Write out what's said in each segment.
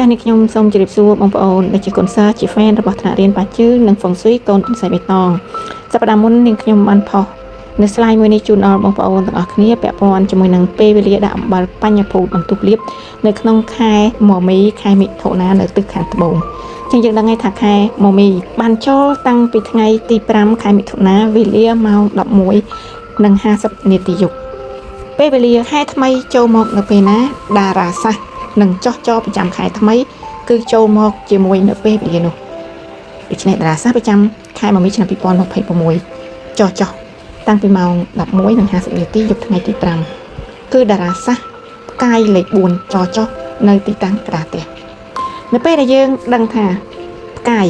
ចាស់នេះខ្ញុំសូមជម្រាបសួរបងប្អូនដែលជាកូនសិស្សជា fan របស់ថ្នាក់រៀនបាជើងនិងហ្វុងស៊ុយកូនទន្សាយបៃតងសប្តាហ៍មុននាងខ្ញុំបានផុសនៅ slide មួយនេះជូនដល់បងប្អូនទាំងអស់គ្នាពាក់ព័ន្ធជាមួយនឹងពេលវេលាដាក់អំបិលបញ្ញភូតបន្ទុះលៀបនៅក្នុងខែមមីខែមិថុនានៅទិសខាងត្បូងចឹងយើងដឹងហើយថាខែមមីបានចូលតាំងពីថ្ងៃទី5ខែមិថុនាវេលាម៉ោង11:50នាទីយប់ពេលវេលាខែថ្មីចូលមកនៅពេលណាតារាសាស្ត្រនឹងចោះចោប្រចាំខែថ្មីគឺចូលមកជាមួយនៅពេលវេលានោះដូច្នេះតារាសាស្ត្រប្រចាំខែមមីឆ្នាំ2026ចោះចោះតាំងពីម៉ោង11:50នាទីយប់ថ្ងៃទី5គឺតារាសាស្ត្រផ្កាយលេខ4ចោះចោះនៅទីតាំងក្តារផ្ទះនៅពេលដែលយើងដឹងថាផ្កាយ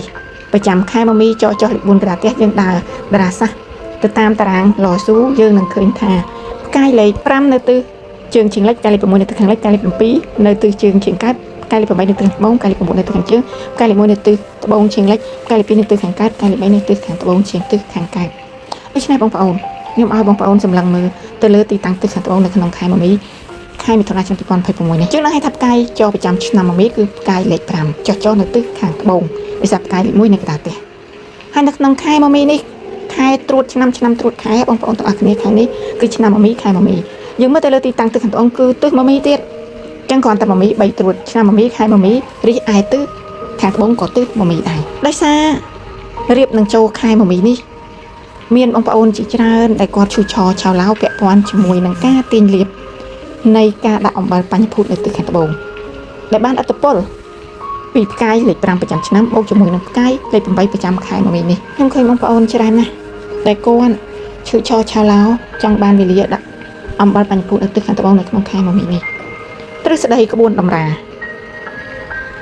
ប្រចាំខែមមីចោះចោះលេខ4ក្តារផ្ទះយើងដើរតារាសាស្ត្រទៅតាមតារាងលស៊ូយើងនឹងឃើញថាផ្កាយលេខ5នៅទិសជើងឈៀងលិចផ្កាយលេខ6នៅទិសខាងលិចផ្កាយលេខ7នៅទិសជើងឈៀងកើតផ្កាយលេខ8នៅទិសត្បូងផ្កាយលេខ9នៅទិសខាងជើងផ្កាយលេខ1នៅទិសត្បូងឈៀងលិចផ្កាយលេខ2នៅទិសខាងកើតផ្កាយលេខ3នៅទិសខាងត្បូងឈៀងទិសខាងកើតដូច្នេះបងប្អូនខ្ញុំឲ្យបងប្អូនសម្លឹងមើលទៅលើទីតាំងទិសខាងត្បូងនៅក្នុងខែមមីខែមិថុនាឆ្នាំ2026នេះយើងនឹងឲ្យថាផ្កាយចុះប្រចាំឆ្នាំមមីគឺផ្កាយលេខ5ចុះចុះនៅទិសខាងត្បូងដោយសារផ្កាយលេខ1នៅកណ្ដាលផ្ទះហើយនៅក្នុងខែមមីនេះខែត្រួតឆ្នាំឆ្នាំត្រួតខែបងប្អូនទាំងអស់គ្នាខែនេះគឺឆ្នាំមមីខែមមីយើងមើលទៅលើទីតាំងទិសខាងត្បូងគឺទិសមមីទៀតចឹងគ្រាន់តែមមី3ត្រួតឆ្នាំមមីខែមមីរិះឯទិសខាងត្បូងក៏ទិសមមីដែរដោយសាររៀបនឹងចូលខែមមីនេះមានបងប្អូនជាច្រើនដែលគាត់ឈឺឆឆៅឡៅពាក់ព័ន្ធជាមួយនឹងការទាញលៀបនៃការដាក់អំបិលបញ្ញភូតនៅទិសខាងត្បូងដែលបានអត្តពលពីផ្កាយលេខ5ប្រចាំឆ្នាំបូកជាមួយនឹងផ្កាយលេខ8ប្រចាំខែមមីនេះខ្ញុំឃើញបងប្អូនច្រើនណាស់ដែលគាត់ឈឺឆឆៅឡៅចង់បានវេលាដាក់អំបិលបញ្ញភូតនៅទិសខាងត្បូងនៅក្នុងខែមមីនេះទ្រឹស្ដីក្បួនតម្រា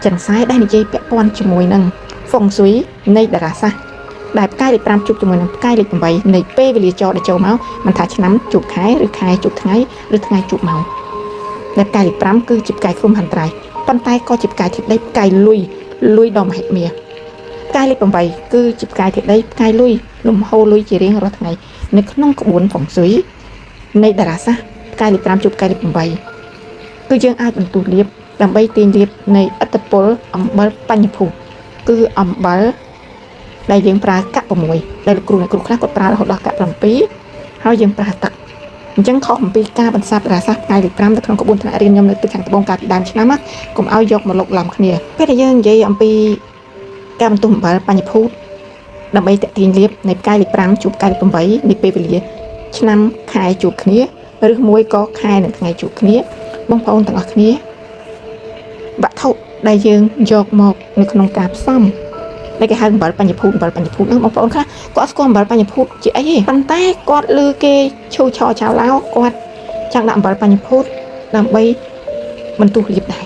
ចិនសាយដែលនិយាយពាក់ព័ន្ធជាមួយនឹងហ្វុងស៊ុយនៃតារាសាស្ត្រដែលផ្កាយលេខ5ជួបជាមួយនឹងផ្កាយលេខ8នៃពេលវេលាចដែលចូលមកមិនថាឆ្នាំជួបខែឬខែជួបថ្ងៃឬថ្ងៃជួបម៉ោងដែលផ្កាយលេខ5គឺជាផ្កាយគ្រោះមហន្តរាយប៉ុន្តែក៏ជាផ្កាយធាតុដីផ្កាយលុយលុយដ៏មហិមាផ្កាយលេខ8គឺជាផ្កាយធាតុដីផ្កាយលុយលំហូរលុយជារៀងរាល់ថ្ងៃនៅក្នុងក្បួនហ្វុងស៊ុយនៃតារាសាស្ត្រផ្កាយលេខ5ជួបផ្កាយលេខ8គឺយើងអាចបន្ទុះលៀបដើម្បីទាញលៀបនៃឥទ្ធិពលអំបិលបញ្ញភូគឺអំបិលដែលយើងប្រើកាក់6ដែលលោកគ្រូអ្នកគ្រូខ្លះគាត់ប្រើរហូតដល់កាក់7ហើយយើងប្រើទឹកអញ្ចឹងខុសអំពីការបន្សាបតារាសាស្ត្រផ្កាយលេខ5នៅក្នុងក្បួនថ្នាក់រៀនខ្ញុំនៅទឹកខាងត្បូងកាលពីដើមឆ្នាំណាកុំឲ្យយកមកលុកឡំគ្នាពេលដែលយើងនិយាយអំពីការបន្ទុះអំបិលបញ្ញភូតដើម្បីតទាញលៀបនៃផ្កាយលេខ5ជួបផ្កាយលេខ8នៃពេលវេលាឆ្នាំខែជួបគ្នាឬមួយក៏ខែនិងថ្ងៃជួបគ្នាបងប្អូនទាំងអស់គ្នាវត្ថុដែលយើងយកមកនៅក្នុងការផ្សំដែលគេហៅអំបិលបញ្ញភូតអំបិលបញ្ញភូតហ្នឹងបងប្អូនខ្លះគាត់ស្គាល់អំបិលបញ្ញភូតជាអីទេប៉ុន្តែគាត់ឮគេឈូឆឆៅឡៅគាត់ចង់ដាក់អំបិលបញ្ញភូតដើម្បីបន្ទុះលៀបដែរ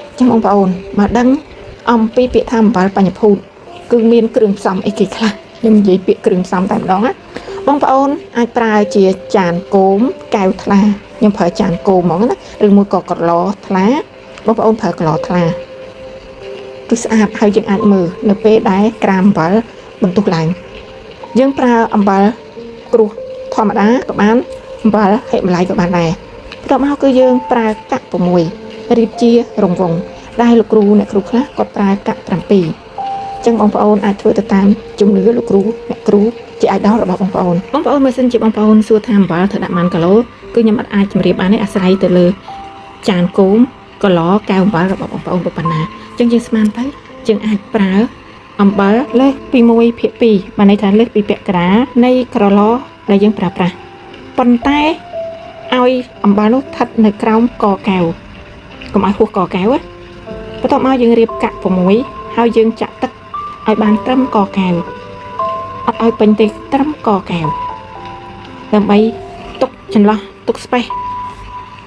អញ្ចឹងបងប្អូនមកដឹងអំពីពាក្យថាអំបិលបញ្ញភូតគឺមានគ្រឿងផ្សំអីគេខ្លះខ្ញុំនិយាយពាក្យគ្រឿងផ្សំតែម្ដងណាបងប្អូនអាចប្រើជាចានគោមកែវថ្លាខ្ញុំប្រើចានគោមហ្មងណាឬមួយក៏ក្រឡថ្លាបងប្អូនប្រើក្រឡថ្លាគឺស្អាតហើយយើងអាចមើលនៅពេលដែលក្រាមអំបិលបន្ទុះឡើងយើងប្រើអំបិលគ្រួសធម្មតាក៏បានអំបិលហិមាល័យក៏បានដែរបន្ទាប់មកគឺយើងប្រើកាក់6រៀបជារង្វង់ដែលលោកគ្រូអ្នកគ្រូខ្លះគាត់ប្រើកាក់7ចឹងបងប្អូនអាចធ្វើទៅតាមជំនឿលោកគ្រូអ្នកគ្រូជាអាយដាលរបស់បងប្អូនបងប្អូនមើលសិនជាបងប្អូនសួរថាអំបិលត្រូវដាក់ប៉ុន្មានគីឡូគឺខ្ញុំអត់អាចជម្រាបបានទេអាស្រ័យទៅលើចានគោមកឡកែវអំបិលរបស់បងប្អូនប៉ុណ្ណាចឹងយើងស្មានទៅយើងអាចប្រើអំបិលលើសពី1ភាគ2បានន័យថាលើសពីពាក់កណ្ដាលនៃក្រឡដែលយើងប្រើប្រាស់ប៉ុន្តែឲ្យអំបិលនោះស្ថិតនៅក្រោមកកែវកុំឲ្យហួសកកែវណាបន្ទាប់មកយើងរៀបកាក់6ហើយយើងចាក់ទឹកឲ្យបានត្រឹមកកែវអត់ឲ្យពេញទេត្រឹមកកែវដើម្បីទុកចន្លោះទុកស្បេះ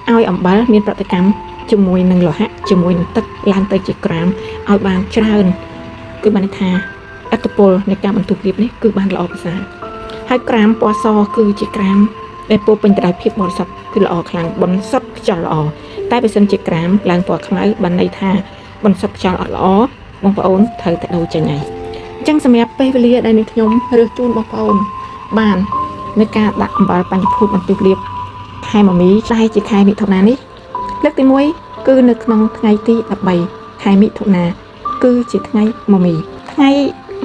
ឲ្យអំបិលមានប្រតិកម្មជាមួយនឹងលោហៈជាមួយនឹងទឹកឡើងទៅជាក្រាមឲ្យបានច្រើនគឺបានន័យថាឥទ្ធិពលនៃការបន្ទុះលៀបនេះគឺបានល្អប្រសើរហើយក្រាមពណ៌សគឺជាក្រាមដែលពោពេញទៅដោយភាពបរិសុទ្ធគឺល្អខ្លាំងបន្សុទ្ធខ្យល់ល្អតែបើសិនជាក្រាមឡើងពណ៌ខ្មៅបានន័យថាបន្សុទ្ធខ្យល់អត់ល្អបងប្អូនត្រូវតែដូរចេញហើយអញ្ចឹងសម្រាប់ពេលវេលាដែលនាងខ្ញុំរើសជូនបងប្អូនបាននៅការដាក់អំបិលបញ្ញភូតបន្ទុះលៀបខែមមីដែលជាខែមិថុនានេះលើកទី1គឺនៅក្នុងថ្ងៃទី13 ខែមិថុនាគឺជាថ្ងៃមមីថ្ងៃ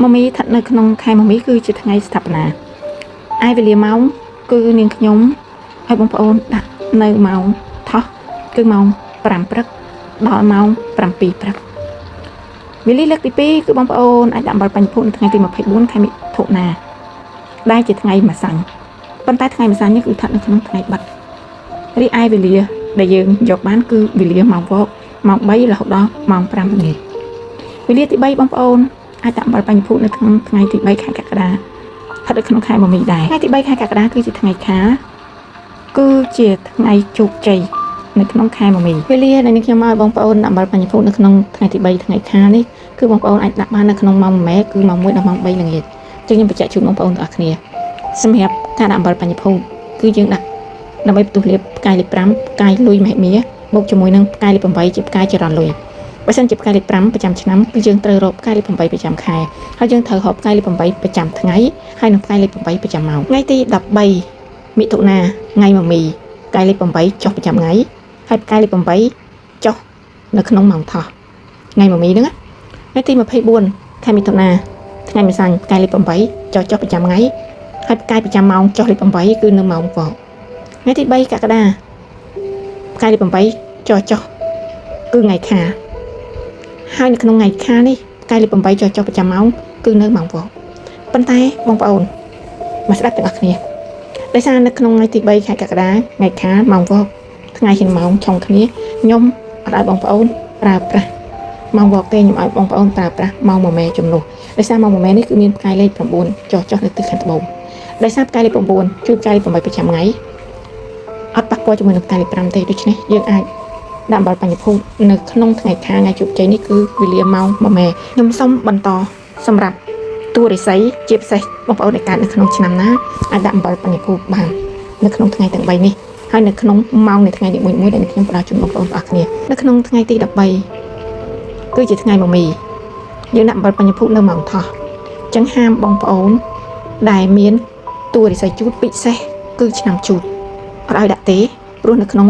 មមីស្ថិតនៅក្នុងខែមមីគឺជាថ្ងៃស្ថាបនាឯវេលាម៉ោងគឺនាងខ្ញុំឲ្យបងប្អូនដាក់នៅម៉ោងថោះគឺម៉ោង5ព្រឹកដល់ម៉ោង7ព្រឹកវេលាលើកទី2គឺបងប្អូនអាចដាក់អំបិលបញ្ញភូតនៅថ្ងៃទី24ខែមិថុនាដែលជាថ្ងៃម្សាញ់ប៉ុន្តែថ្ងៃម្សាញ់នេះគឺស្ថិតនៅក្នុងថ្ងៃបិទរីឯវេលាដែលយើងយកបានគឺវេលាម៉ោងវកម៉ោង3រហូតដល់ម៉ោង5ល្ងាចវេលាទី3បងប្អូនអាចដាក់អំបិលបញ្ញភូតនៅក្នុងថ្ងៃទី3ខែកក្កដាស្ថិតនៅក្នុងខែមមីដែរថ្ងៃទី3ខែកក្កដាគឺជាថ្ងៃខាគឺជាថ្ងៃជោគជ័យនៅក្នុងខែមមីវេលាដែលនេះខ្ញុំឲ្យបងប្អូនដាក់អំបិលបញ្ញភូតនៅក្នុងថ្ងៃទី3ថ្ងៃខានេះគឺបងប្អូនអាចដាក់បាននៅក្នុងម៉ោង1ម៉ែគឺម៉ោង1ដល់ម៉ោង3ល្ងាចចឹងខ្ញុំបញ្ជាក់ជូនបងប្អូនទាំងអស់គ្នាសម្រាប់ការដាក់អំបិលបញ្ញភូតគឺយើងដាក់ដើម្បីផ្ទុះលាភផ្កាយលេខ5ផ្កាយលុយមហិមាបូកជាមួយនឹងផ្កាយលេខ8ជាផ្កាយចរន្តលុយបើសិនជាផ្កាយលេខ5ប្រចាំឆ្នាំគឺយើងត្រូវរកផ្កាយលេខ8ប្រចាំខែហើយយើងត្រូវរកផ្កាយលេខ8ប្រចាំថ្ងៃហើយនិងផ្កាយលេខ8ប្រចាំម៉ោងថ្ងៃទី13មិថុនាថ្ងៃមមីផ្កាយលេខ8ចុះប្រចាំថ្ងៃហើយផ្កាយលេខ8ចុះនៅក្នុងម៉ោងថោះថ្ងៃមមីហ្នឹងណាថ្ងៃទី24ខែមិថុនាថ្ងៃម្សាញ់ផ្កាយលេខ8ចុះចុះប្រចាំថ្ងៃហើយផ្កាយប្រចាំម៉ោងចុះលេខ8គឺនៅម៉ោងវកថ្ងៃទី3កក្កដាផ្កាយលេខ8ចុះចុះគឺថ្ងៃខាហើយនៅក្នុងថ្ងៃខានេះផ្កាយលេខ8ចុះចុះប្រចាំម៉ោងគឺនៅម៉ោងវកប៉ុន្តែបងប្អូនមកស្ដាប់ទាំងអស់គ្នាដោយសារនៅក្នុងថ្ងៃទី3ខែកក្កដាថ្ងៃខាម៉ោងវកថ្ងៃជាម៉ោងឆុងគ្នាខ្ញុំអត់ឲ្យបងប្អូនប្រើប្រាស់ម៉ោងវកទេខ្ញុំឲ្យបងប្អូនប្រើប្រាស់ម៉ោង1ម៉ែជំនួសដោយសារម៉ោង1ម៉ែនេះគឺមានផ្កាយលេខ9ចុះចុះនៅទិសខាងត្បូងដោយសារផ្កាយលេខ9ជួយផ្កាយលេខ8ប្រចាំថ្ងៃអត់ប៉ះពាល់ជាមួយនឹងផ្កាយលេខ5ទេដូច្នេះយើងអាចដាក់អំបិលបញ្ញភូតនៅក្នុងថ្ងៃខាថ្ងៃជោគជ័យនេះគឺវេលាម៉ោង1ម៉ែខ្ញុំសូមបន្តសម្រាប់តួរិស័យជាពិសេសបងប្អូនដែលកើតនៅក្នុងឆ្នាំណាអាចដាក់អំបិលបញ្ញភូតបាននៅក្នុងថ្ងៃទាំង3នេះហើយនៅក្នុងម៉ោងនៃថ្ងៃនីមួយៗដែលខ្ញុំផ្ដល់ជូនបងប្អូនទាំងអស់គ្នានៅក្នុងថ្ងៃទី13គឺជាថ្ងៃមមីយើងដាក់អំបិលបញ្ញភូតនៅម៉ោងថោះចឹងហាមបងប្អូនដែលមានតួរិស័យជូតពិសេសគឺឆ្នាំជូតអត់ឲ្យដាក់ទេព្រោះនៅក្នុង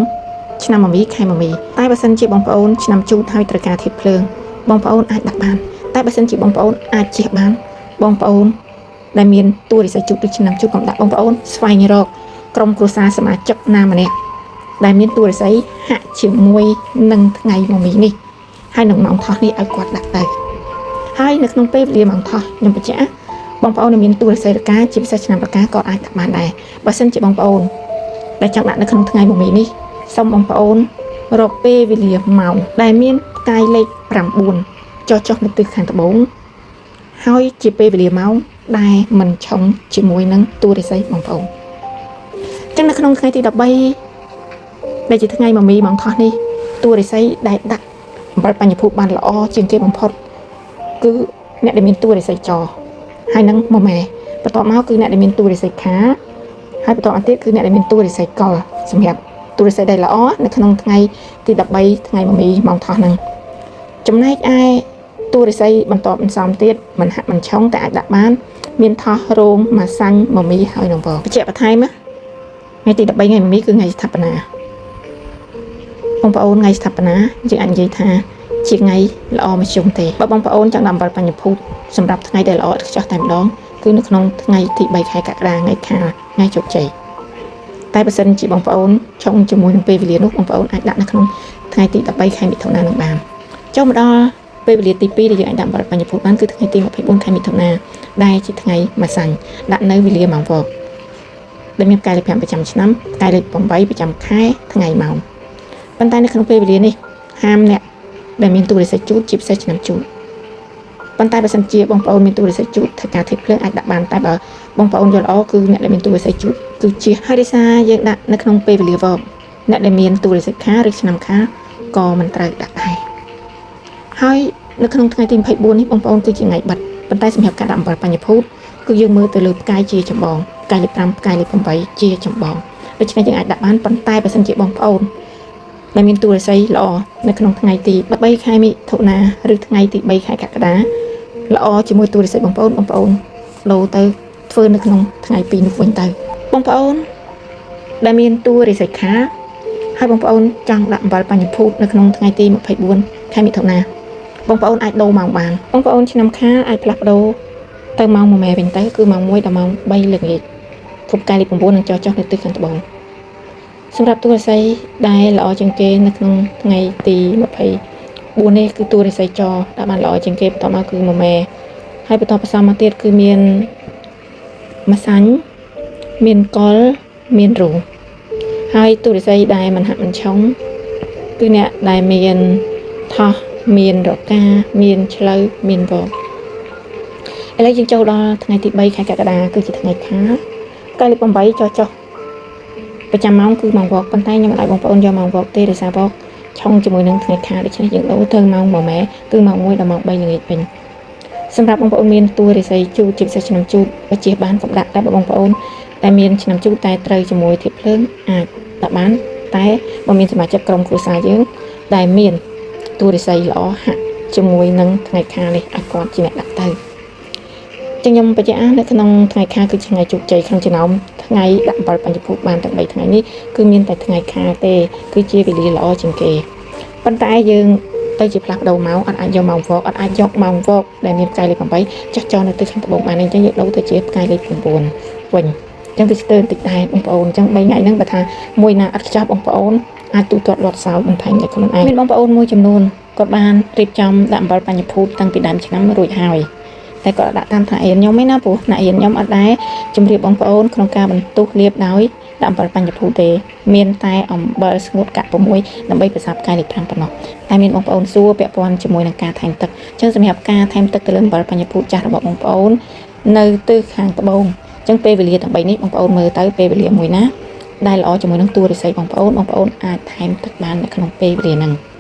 ឆ្នាំមមីខែមមីតែបើសិនជាបងប្អូនឆ្នាំជូតហើយត្រូវការធៀបភ្លើងបងប្អូនអាចដាក់បានតែបើសិនជាបងប្អូនអាចជៀសបានបងប្អូនដែលមានតួរិស័យជូតឬឆ្នាំជូតកុំដាក់បងប្អូនស្វែងរកក្រុមគ្រួសារសមាជិកណាម្នាក់ដែលមានតួរិស័យហាក់ជាមួយនឹងថ្ងៃមមីនេះហើយនឹងម៉ោងថោះនេះឲ្យគាត់ដាក់ទៅហើយនៅក្នុងពេលវេលាម៉ោងថោះខ្ញុំបញ្ជាក់បងប្អូនដែលមានតួរិស័យរកាជាពិសេសឆ្នាំរកាក៏អាចដាក់បានដែរបើសិនជាបងប្អូនដែលចង់ដាក់នៅក្នុងថ្ងៃមមីនេះសូមបងប្អូនរកពេលវេលាម៉ោងដែលមានផ្កាយលេខ9ចុះចុះនៅទិសខាងត្បូងហើយជាពេលវេលាម៉ោងដែលមិនឆុងជាមួយនឹងតួរិស័យបងប្អូនចឹងនៅក្នុងថ្ងៃទី13ដែលជាថ្ងៃមមីម៉ោងថោះនេះតួរិស័យដែលដាក់អំបិលបញ្ញភូតបានល្អជាងគេបំផុតគឺអ្នកដែលមានតួរិស័យចហើយនឹងមម៉ែបន្ទាប់មកគឺអ្នកដែលមានតួរិស័យខាហើយបន្តមកទៀតគឺអ្នកដែលមានតួរិស័យកលសម្រាប់តួរិស័យដែលល្អនៅក្នុងថ្ងៃទី13ថ្ងៃមមីម៉ោងថោះហ្នឹងចំណែកឯតួរិស័យបន្តបន្សំទៀតមិនហាក់មិនឆុងតែអាចដាក់បានមានថោះរោងម៉ាសាញ់មមីហើយនឹងវបញ្ជាក់បន្ថែមណាថ្ងៃទី13ថ្ងៃមមីគឺថ្ងៃស្ថាបនាបងប្អូនថ្ងៃស្ថាបនាយើងអាចនិយាយថាជាថ្ងៃល្អមធ្យមទេបើបងប្អូនចង់ដាក់អំបិលបញ្ញភូតសម្រាប់ថ្ងៃដែលល្អឥតខ្ចោះតែម្ដងគឺនៅក្នុងថ្ងៃទី3ខែកក្កដាថ្ងៃខាថ្ងៃជោគជ័យតែបើសិនជាបងប្អូនឆុងជាមួយនឹងពេលវេលានោះបងប្អូនអាចដាក់នៅក្នុងថ្ងៃទី13ខែមិថុនានឹងបានចូលមកដល់ពេលវេលាទី2ដែលយើងអាចដាក់អំបិលបញ្ញភូតបានគឺថ្ងៃទី24ខែមិថុនាដែលជាថ្ងៃម្សាញ់ដាក់នៅវេលាម៉ោងវកដែលមានផ្កាយលេខ5ប្រចាំឆ្នាំផ្កាយលេខ8ប្រចាំខែថ្ងៃម៉ោងប៉ុន្តែនៅក្នុងពេលវេលានេះហាមអ្នកដែលមានតួរិស័យជូតជាពិសេសឆ្នាំជូតប៉ុន្តែបើសិនជាបងប្អូនមានតួរិស័យជូតធ្វើការធៀបភ្លើងអាចដាក់បានតែបើបងប្អូនយល់ល្អគឺអ្នកដែលមានតួរិស័យជូតគឺជាហើយដោយសារយើងដាក់នៅក្នុងពេលវេលាវកអ្នកដែលមានតួរិស័យខាឬឆ្នាំខាក៏មិនត្រូវដាក់ដែរហើយនៅក្នុងថ្ងៃទី24នេះបងប្អូនគឺជាថ្ងៃបិទប៉ុន្តែសម្រាប់ការដាក់អំបិលបញ្ញភូតគឺយើងមើលទៅលើផ្កាយជាចម្បងផ្កាយលេខ5ផ្កាយលេខ8ជាចម្បងដូច្នេះយើងអាចដាក់បានប៉ុន្តែបើសិនជាបងប្អូនដែលមានតួរិស័យល្អនៅក្នុងថ្ងៃទី13ខែមិថុនាឬថ្ងៃទី3ខែកក្កដាល្អជាមួយតួរិស័យបងប្អូនបងប្អូនលោទៅធ្វើនៅក្នុងថ្ងៃ2នោះវិញទៅបងប្អូនដែលមានតួរិស័យខាហើយបងប្អូនចង់ដាក់អំបិលបញ្ញភូតនៅក្នុងថ្ងៃទី24ខែមិថុនា បងប្អូនអាចដូរម៉ោងបានបងប្អូនឆ្នាំខាលអាចផ្លាស់ប្ដូរទៅម៉ោង1ម៉ែវិញទៅគឺម៉ោង1ដល់ម៉ោង3ល្ងាចភពផ្កាយលេខ9នឹងចុះចុះនៅទិសខាងត្បូងសម្រាប់តួរាសីដែលល្អជាងគេនៅក្នុងថ្ងៃទី24នេះគឺតួរាសីចដែលបានល្អជាងគេបន្តមកគឺមួយម៉ែហើយបន្តផ្សំមកទៀតគឺមានម្សាញ់មានកុលមានរូងហើយតួរាសីដែលមិនហាក់មិនឆុងគឺអ្នកដែលមានថោះមានរកាមានឆ្លូវមានវកឥឡូវយើងចូលដល់ថ្ងៃទី3ខែកក្កដាគឺជាថ្ងៃខាលផ្កាយលេខ8ចុះចុះប្រចាំម៉ោងគឺម៉ោងវកប៉ុន្តែខ្ញុំមិនឲ្យបងប្អូនយកម៉ោងវកទេដោយសារវកឆុងជាមួយនឹងថ្ងៃខាលដូច្នេះយើងដូរទៅម៉ោង1ម៉ែគឺម៉ោង1ដល់ម៉ោង3ល្ងាចវិញសម្រាប់បងប្អូនមានតួរាសីជូតជាពិសេសឆ្នាំជូតបើជៀសបានកុំដាក់តែបើបងប្អូនតែមានឆ្នាំជូតតែត្រូវជាមួយធៀបភ្លើងអាចដាក់បានតែបើមានសមាជិកក្រុមគ្រួសារយើងដែលមានតួរាសីល្អហាក់ជាមួយនឹងថ្ងៃខាលនេះឲ្យគាត់ជាអ្នកដាក់ទៅចឹងខ្ញុំបញ្ជាក់នៅក្នុងថ្ងៃខាលគឺជាថ្ងៃជោគជ័យក្នុងចំណោមថ្ងៃដាក់អំបិលបញ្ញភូតបានទាំង3ថ្ងៃនេះគឺមានតែថ្ងៃខាលទេគឺជាវេលាល្អជាងគេប៉ុន្តែយើងទៅជាផ្លាស់ប្ដូរម៉ោងអត់អាចយកម៉ោងវកអត់អាចយកម៉ោងវកដែលមានផ្កាយលេខ8ចុះចោលនៅទិសខាងត្បូងបានអញ្ចឹងយើងដូរទៅជាផ្កាយលេខ9វិញអញ្ចឹងវាស្ទើរបន្តិចដែរបងប្អូនអញ្ចឹង3ថ្ងៃហ្នឹងបើថាមួយណាអត់ខ្ចោះបងប្អូនអាចទូទាត់លាត់សោយបន្ថែមដោយខ្លួនឯងមានបងប្អូនមួយចំនួនគាត់បានរៀបចំដាក់អំបិលបញ្ញភូតតាំងពីដើមឆ្នាំរួចហើយតែគាត់ដាក់តាមថ្នាក់រៀនខ្ញុំឯណាព្រោះថ្នាក់រៀនខ្ញុំអត់ដែរជម្រាបបងប្អូនក្នុងការបន្ទុះលាបដោយដាក់អំបិលបញ្ញភូតទេមានតែអំបិលស្ងួតកាក់6ដើម្បីប្រសាផ្កាយលេខ5ប៉ុណ្ណោះតែមានបងប្អូនសួរពាក់ព័ន្ធជាមួយនឹងការថែមទឹកអញ្ចឹងសម្រាប់ការថែមទឹកទៅលើអំបិលបញ្ញភូតចាស់របស់បងប្អូននៅទិសខាងត្បូងអញ្ចឹងពេលវេលាទាំង3នេះបងប្អូនមើលទៅពេលវេលាមួយណាដែលល្អជាមួយនឹងតួរិស័យបងប្អូនបងប្អូនអាចថែមទឹកបាននៅក្នុងពេលវេលាហ្នឹង។